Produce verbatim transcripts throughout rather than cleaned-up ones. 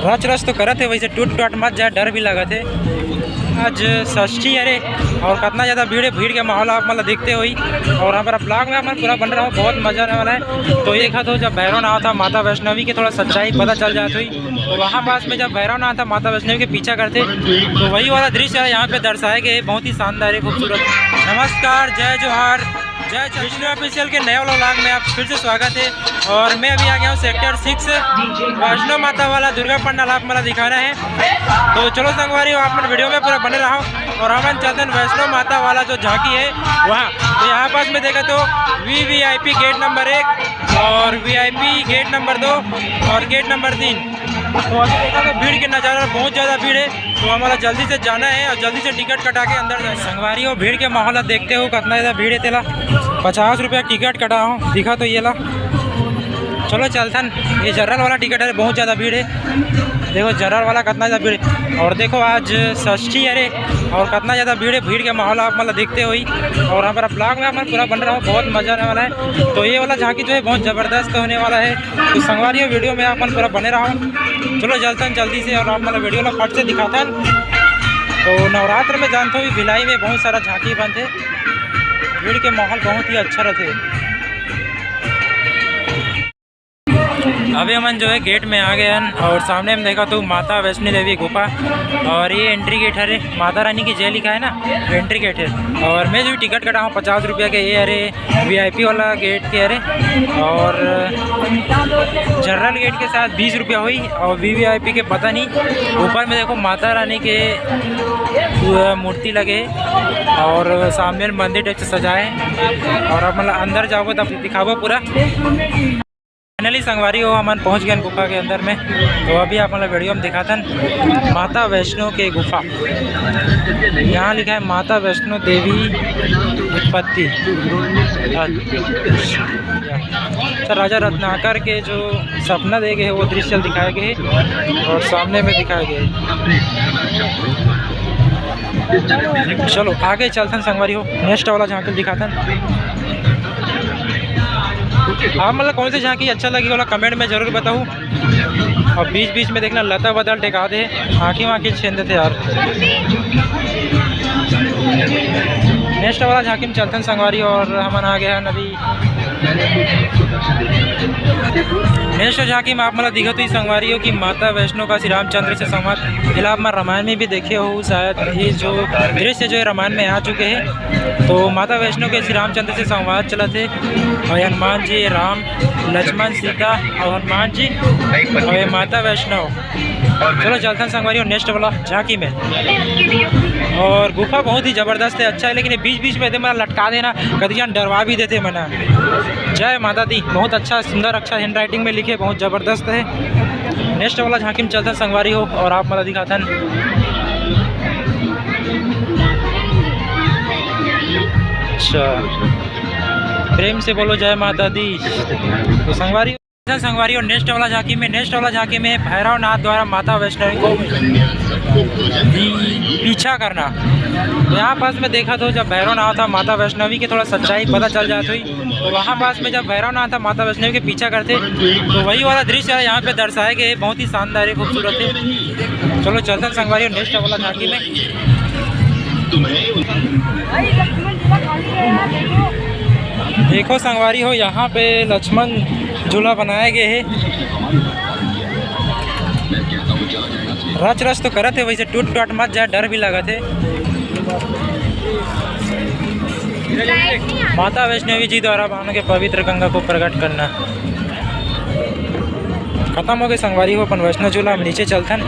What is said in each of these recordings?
रच रच तो करत हे, वैसे टूट टाट मत जाए, डर भी लगत हे। आज षष्ठी हरे और कितना ज़्यादा भीड़ है, भीड़ के माहौल आप मतलब देखते हुई और हमारा ब्लॉग में आप मन पूरा बन रहा हो, बहुत मज़ा आने वाला है। तो ये देखा तो जब भैरव नाव था माता वैष्णवी के थोड़ा सच्चाई पता चल जाती हुई, तो वहाँ पास में जब भैरव नाव था माता वैष्णवी के पीछा करते, तो वही वाला दृश्य यहाँ पे दर्शाए गए, बहुत ही शानदार है, खूबसूरत। नमस्कार, जय जोहार, जय छत्तीसगढ़ ऑफिशियल के नए वाला व्लॉग में आप फिर से स्वागत है। और मैं अभी आ गया हूँ सेक्टर सिक्स वैष्णो माता वाला दुर्गा पंडाल आप मला दिखाना है। तो चलो संगवारी हो, आप मन वीडियो में पूरा बने रहो और हमन चलते हैं वैष्णो माता वाला जो झांकी है वहाँ। तो यहाँ पास में देखा तो V V I P gate number एक और V I P gate number दो और गेट नंबर तीन। तो अभी देखा तो भीड़ के नज़ारा, बहुत ज़्यादा भीड़ है। तो हमारा जल्दी से जाना है और जल्दी से टिकट कटा के अंदर जाना है। संगवारी हो, भीड़ के माहौल ला देखते हो कितना ज़्यादा भीड़ है तेला। पचास रुपया टिकट कटा हो, दिखा तो ये ला। चलो चलथन, ये जनरल वाला टिकट है, बहुत ज़्यादा भीड़ है। देखो जनरल वाला कितना ज़्यादा भीड़ है। और देखो आज षष्ठी हरे और कितना ज़्यादा भीड़ है, भीड़ के माहौल आप मतलब देखते हुई और हमारा ब्लॉग में आप मन पूरा बन रहा हो, बहुत मज़ा आने वाला है। तो ये वाला झांकी जो है बहुत ज़बरदस्त होने वाला है। तो संगवारी हो, वीडियो में आप मन पूरा बने रहो। चलो चलथन जल्दी से और आप मतलब वीडियो ला फट से दिखाथन। तो नवरात्र में जानते हो भी भिलाई में बहुत सारा झांकी बनथे, भीड़ के माहौल बहुत ही अच्छा रहथे। अभी हमन जो है गेट में आ गए हन और सामने में देखा तो माता वैष्णो देवी गुफा और ये एंट्री गेट हरे, माता रानी की जय लिखा है ना, एंट्री गेट है। और मैं जो टिकट कटा हूँ पचास रुपया के, ये हरे वी आई पी वाला गेट के हरे और जनरल गेट के साथ बीस रुपया हुई और वी वी आई पी के पता नहीं। ऊपर में देखो माता रानी के पूरा मूर्ति लगे है और सामने मंदिर टाइप से सजाए है। और अब मतलब अंदर जाओगे तब दिखाबो पूरा। फाइनली संगवारी हो, हमन पहुंच गए गुफा के अंदर में। तो अभी आप मतलब वीडियो में दिखाथन माता वैष्णो के गुफा। यहाँ लिखा है माता वैष्णो देवी उत्पत्ति। अच्छा, राजा रत्नाकर के जो सपना दे गए वो दृश्य दिखाए गए और सामने में दिखाए गए। चलो आगे चलथन संगवारी हो, नेक्स्ट वाला झांकी दिखाथन। आप मतलब कौन सी झांकी अच्छा लगी वाला कमेंट में जरूर बताओ। और बीच बीच में देखना लता बदल टेका दे, आँखी वाँखी छेन देथे यार। नेक्स्ट वाला झांकी में चलथन संगवारी और हमन आ गए हैं अभी। नेक्स्ट झांकी में आप मतलब दिखत ही संगवारी हो कि माता वैष्णो का श्री रामचंद्र से संवाद, एला आप मन रामायण में भी देखे हो शायद, ये जो दृश्य जो है रामायण में आ चुके हैं। तो माता वैष्णो के श्री रामचंद्र से संवाद चलत है और हनुमान जी, राम, लक्ष्मण, सीता और हनुमान जी और ये माता वैष्णो। चलो चलथन संगवारी हो नेक्स्ट वाला झांकी में। और गुफा बहुत ही जबरदस्त है, अच्छा है, लेकिन ये बीच बीच में दे मना लटका देना, कदी जान डरवा भी देथे मना। जय माता दी, बहुत अच्छा सुंदर अच्छा हैंड राइटिंग में लिखे, बहुत जबरदस्त है। नेक्स्ट वाला झांकी में चलथन संगवारी हो और आप मला दिखाथन। अच्छा, प्रेम से बोलो जय माता दी। तो संगवारी, संगवारी और नेक्स्ट वाला झांकी में, नेक्स्ट वाला झांकी में भैरव नाथ द्वारा माता वैष्णवी को पी-, पीछा करना। तो यहाँ पास में देखा तो जब भैरव नाथ था माता वैष्णवी के थोड़ा सच्चाई पता चल जाती हुई, तो वहाँ पास में जब भैरव नाथ था माता वैष्णवी के पीछा करते, तो वही वाला दृश्य यहाँ पे दर्शाए गए, बहुत ही शानदार है, खूबसूरत है। चलो चलथन संगवारी और नेक्स्ट वाला झांकी में। देखो संगवारी हो, यहाँ पे लक्ष्मण झूला बनाए गए है। रच रच तो करत है, वैसे टूट टाट मत जाए, डर भी लगत है। माता वैष्णवी जी द्वारा बाण के पवित्र गंगा को प्रकट करना। खत्म हो गए संगवारी हो अपन वैष्णो झूला। हम नीचे चलथन,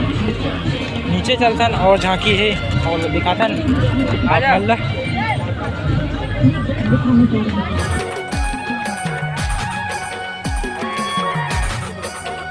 नीचे चलथन और झांकी है और दिखाथन आप मन ला।